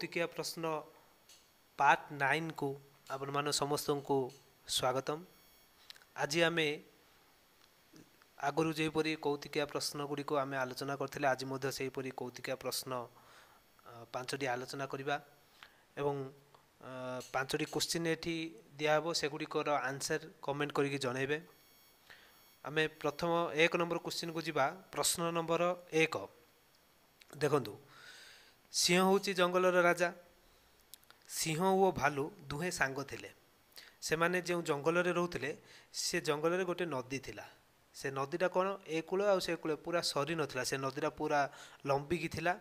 କୌତିକିଆ ପ୍ରଶ୍ନ ପାର୍ଟ 9କୁ ଆପଣମାନ ସମସ୍ତଙ୍କୁ ସ୍ୱାଗତମ। ଆଜି ଆମେ ଆଗରୁ ଯେପରି କୌତିକିଆ ପ୍ରଶ୍ନ ଗୁଡ଼ିକୁ ଆମେ ଆଲୋଚନା କରିଥିଲେ, ଆଜି ମଧ୍ୟ ସେହିପରି କୌତିକିଆ ପ୍ରଶ୍ନ 5ଟି ଆଲୋଚନା କରିବା ଏବଂ 5ଟି କୋଶ୍ଚିନ୍ ଏଠି ଦିଆହେବ, ସେଗୁଡ଼ିକର ଆନ୍ସର୍ କମେଣ୍ଟ କରିକି ଜଣାଇବେ। ଆମେ ପ୍ରଥମ 1 ନମ୍ବର କୋଶ୍ଚିନ୍କୁ ଯିବା। ପ୍ରଶ୍ନ ନମ୍ବର 1, ଦେଖନ୍ତୁ, ସିଂହ ହେଉଛି ଜଙ୍ଗଲର ରାଜା। ସିଂହ ଓ ଭାଲୁ ଦୁହେଁ ସାଙ୍ଗ ଥିଲେ। ସେମାନେ ଯେଉଁ ଜଙ୍ଗଲରେ ରହୁଥିଲେ, ସେ ଜଙ୍ଗଲରେ ଗୋଟେ ନଦୀ ଥିଲା। ସେ ନଦୀଟା କ'ଣ, ଏ କୂଳ ଆଉ ସେ କୂଳ ପୁରା ସରି ନଥିଲା, ସେ ନଦୀଟା ପୁରା ଲମ୍ବିକି ଥିଲା।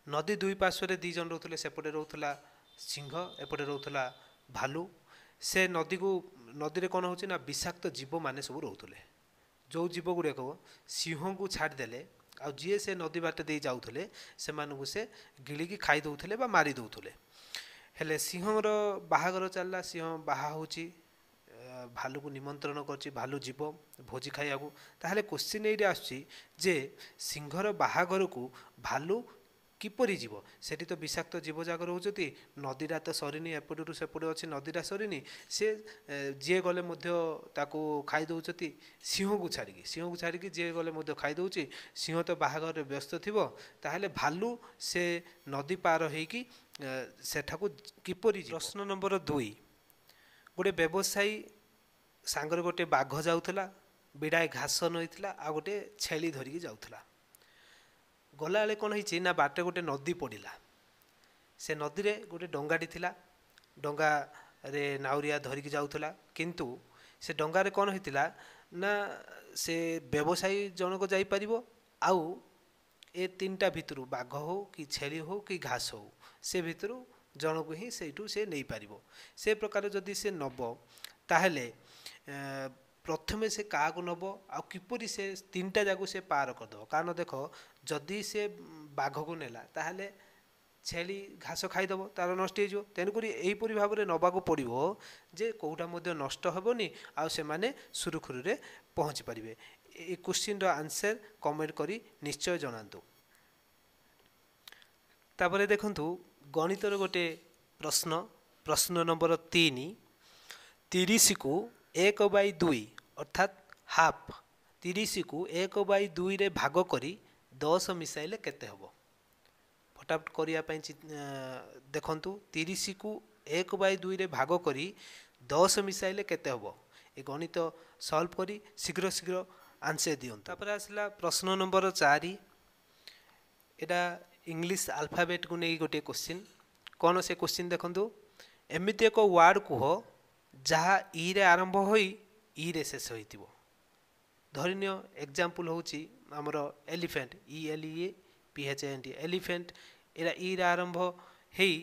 ନଦୀ ଦୁଇ ପାର୍ଶ୍ୱରେ 2 ଜଣ ରହୁଥିଲେ, ସେପଟେ ରହୁଥିଲା ସିଂହ, ଏପଟେ ରହୁଥିଲା ଭାଲୁ। ସେ ନଦୀକୁ, ନଦୀରେ କ'ଣ ହେଉଛି ନା ବିଷାକ୍ତ ଜୀବମାନେ ସବୁ ରହୁଥିଲେ, ଯେଉଁ ଜୀବ ଗୁଡ଼ିକ ସିଂହକୁ ଛାଡ଼ିଦେଲେ ଆଉ ଯିଏ ସେ ନଦୀ ବାଟ ଦେଇ ଯାଉଥିଲେ ସେମାନଙ୍କୁ ସେ ଗିଳିକି ଖାଇ ଦେଉଥିଲେ ବା ମାରି ଦେଉଥିଲେ। ହେଲେ ସିଂହର ବାହାଘର ଚାଲିଲା, ସିଂହ ବାହା ହେଉଛି, ଭାଲୁକୁ ନିମନ୍ତ୍ରଣ କରୁଛି, ଭାଲୁ ଯିବ ଭୋଜି ଖାଇବାକୁ। ତାହେଲେ କୋଶ୍ଚିନ୍ ଏଇଠି ଆସୁଛି ଯେ ସିଂହର ବାହାଘରକୁ ଭାଲୁ କିପରି ଯିବ? ସେଠି ତ ବିଷାକ୍ତ ଜୀବଯାକ ରହୁଛନ୍ତି, ନଦୀଟା ତ ସରିନି, ଏପଟରୁ ସେପଟେ ଅଛି, ନଦୀଟା ସରିନି, ସେ ଯିଏ ଗଲେ ମଧ୍ୟ ତାକୁ ଖାଇ ଦେଉଛନ୍ତି। ସିଂହକୁ ଛାଡ଼ିକି ଯିଏ ଗଲେ ମଧ୍ୟ ଖାଇ ଦେଉଛି। ସିଂହ ତ ବାହାଘରରେ ବ୍ୟସ୍ତ ଥିବ, ତାହେଲେ ଭାଲୁ ସେ ନଦୀ ପାର ହେଇକି ସେଠାକୁ କିପରି? ପ୍ରଶ୍ନ ନମ୍ବର 2, ଗୋଟେ ବ୍ୟବସାୟୀ ସାଙ୍ଗରେ ଗୋଟେ ବାଘ ଯାଉଥିଲା, ବିଡ଼ାଏ ଘାସ ନେଇଥିଲା ଆଉ ଗୋଟେ ଛେଳି ଧରିକି ଯାଉଥିଲା। ଗଲାବେଳେ କ'ଣ ହେଇଛି ନା ବାଟରେ ଗୋଟେ ନଦୀ ପଡ଼ିଲା। ସେ ନଦୀରେ ଗୋଟେ ଡଙ୍ଗାଟି ଥିଲା, ଡଙ୍ଗାରେ ନାଉରିଆ ଧରିକି ଯାଉଥିଲା। କିନ୍ତୁ ସେ ଡଙ୍ଗାରେ କ'ଣ ହେଇଥିଲା ନା ସେ ବ୍ୟବସାୟୀ ଜଣକ ଯାଇପାରିବ ଆଉ ଏ ତିନିଟା ଭିତରୁ ବାଘ ହଉ କି ଛେଳି ହଉ କି ଘାସ ହଉ, ସେ ଭିତରୁ ଜଣକୁ ହିଁ ସେଇଠୁ ସେ ନେଇପାରିବ। ସେ ପ୍ରକାର ଯଦି ସେ ନେବ, ତାହେଲେ ପ୍ରଥମେ ସେ କାହାକୁ ନେବ ଆଉ କିପରି ସେ ତିନିଟା ଯାକୁ ସେ ପାର କରିଦେବ? କାରଣ ଦେଖ, ଯଦି ସେ ବାଘକୁ ନେଲା ତାହେଲେ ଛେଳି ଘାସ ଖାଇଦେବ, ତାର ନଷ୍ଟ ହେଇଯିବ। ତେଣୁକରି ଏହିପରି ଭାବରେ ନେବାକୁ ପଡ଼ିବ ଯେ କେଉଁଟା ମଧ୍ୟ ନଷ୍ଟ ହେବନି ଆଉ ସେମାନେ ସୁରୁଖୁରୁରେ ପହଞ୍ଚି ପାରିବେ। ଏ କୋଶ୍ଚିନ୍ର ଆନ୍ସର୍ କମେଣ୍ଟ କରି ନିଶ୍ଚୟ ଜଣାନ୍ତୁ। ତାପରେ ଦେଖନ୍ତୁ ଗଣିତର ଗୋଟେ ପ୍ରଶ୍ନ, ପ୍ରଶ୍ନ ନମ୍ବର 3। 30କୁ 1/2, ଅର୍ଥାତ୍ ହାଫ୍, 30କୁ 1/2ରେ ଭାଗ କରି 10 ମିଶାଇଲେ କେତେ ହେବ? ଫଟାଫଟ କରିବା ପାଇଁ ଦେଖନ୍ତୁ, 30କୁ 1/2ରେ ଭାଗ କରି 10 ମିଶାଇଲେ କେତେ ହେବ? ଏ ଗଣିତ ସଲ୍ଭ କରି ଶୀଘ୍ର ଶୀଘ୍ର ଆନ୍ସର୍ ଦିଅନ୍ତୁ। ତାପରେ ଆସିଲା ପ୍ରଶ୍ନ ନମ୍ବର 4। ଏଇଟା ଇଂଲିଶ ଆଲଫାବେଟ୍କୁ ନେଇ ଗୋଟିଏ କୋଶ୍ଚିନ୍। କ'ଣ ସେ କୋଶ୍ଚିନ୍ ଦେଖନ୍ତୁ, ଏମିତି ଏକ ୱାର୍ଡ଼ କୁହ ଯାହା ଇରେ ଆରମ୍ଭ ହୋଇ ଇରେ ଶେଷ ହୋଇଥିବ। ଧରିନିଅ ଏକ୍ଜାମ୍ପଲ୍ ହେଉଛି ଆମର ଏଲିଫେଣ୍ଟ, ଇ L E P H N T, elephant. ଏଇଟା ଇରେ ଆରମ୍ଭ ହେଇ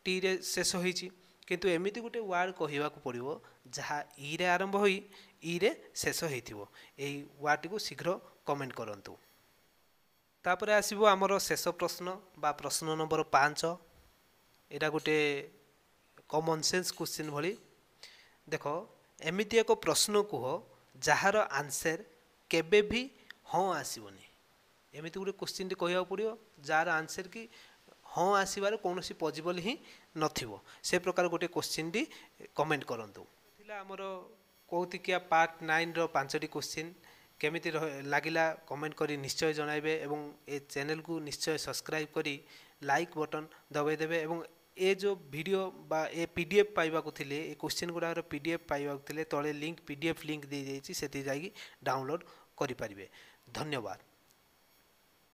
ଟିରେ ଶେଷ ହୋଇଛି। କିନ୍ତୁ ଏମିତି ଗୋଟେ ୱାର୍ଡ଼ କହିବାକୁ ପଡ଼ିବ ଯାହା ଇରେ ଆରମ୍ଭ ହୋଇ ଇରେ ଶେଷ ହୋଇଥିବ। ଏଇ ୱାର୍ଡ଼ଟିକୁ ଶୀଘ୍ର କମେଣ୍ଟ କରନ୍ତୁ। ତାପରେ ଆସିବ ଆମର ଶେଷ ପ୍ରଶ୍ନ ବା ପ୍ରଶ୍ନ ନମ୍ବର 5। ଏଇଟା ଗୋଟେ କମନ୍ ସେନ୍ସ କୋଶ୍ଚିନ୍ ଭଳି। ଦେଖ, ଏମିତି ଏକ ପ୍ରଶ୍ନ କୁହ ଯାହାର ଆନ୍ସର୍ କେବେ ବି ହଁ ଆସିବନି। ଏମିତି ଗୋଟେ କୋଶ୍ଚିନ୍ଟି କହିବାକୁ ପଡ଼ିବ ଯାହାର ଆନ୍ସର୍ କି ହଁ ଆସିବାର କୌଣସି ପସିବଲ୍ ହିଁ ନଥିବ। ସେ ପ୍ରକାର ଗୋଟେ କୋଶ୍ଚିନ୍ଟି କମେଣ୍ଟ କରନ୍ତୁ। ଥିଲା ଆମର କୌତିକିଆ ପାର୍ଟ 9ର 5ଟି କୋଶ୍ଚିନ୍। କେମିତି ଲାଗିଲା କମେଣ୍ଟ କରି ନିଶ୍ଚୟ ଜଣାଇବେ ଏବଂ ଏ ଚ୍ୟାନେଲକୁ ନିଶ୍ଚୟ ସବସ୍କ୍ରାଇବ୍ କରି ଲାଇକ୍ ବଟନ୍ ଦବାଇ ଦେବେ। ଏବଂ ଏ ଯେଉଁ ଭିଡ଼ିଓ ବା ଏ ପିଡିଏଫ୍ ପାଇବାକୁ ଥିଲେ, ଏ କୋଶ୍ଚିନ୍ ଗୁଡ଼ାକର ପିଡିଏଫ୍ ପାଇବାକୁ ଥିଲେ, ତଳେ ଲିଙ୍କ୍, ପିଡିଏଫ୍ ଲିଙ୍କ୍ ଦେଇଯାଇଛି, ସେଠି ଯାଇକି ଡାଉନଲୋଡ଼୍ କରିପାରିବେ। ଧନ୍ୟବାଦ।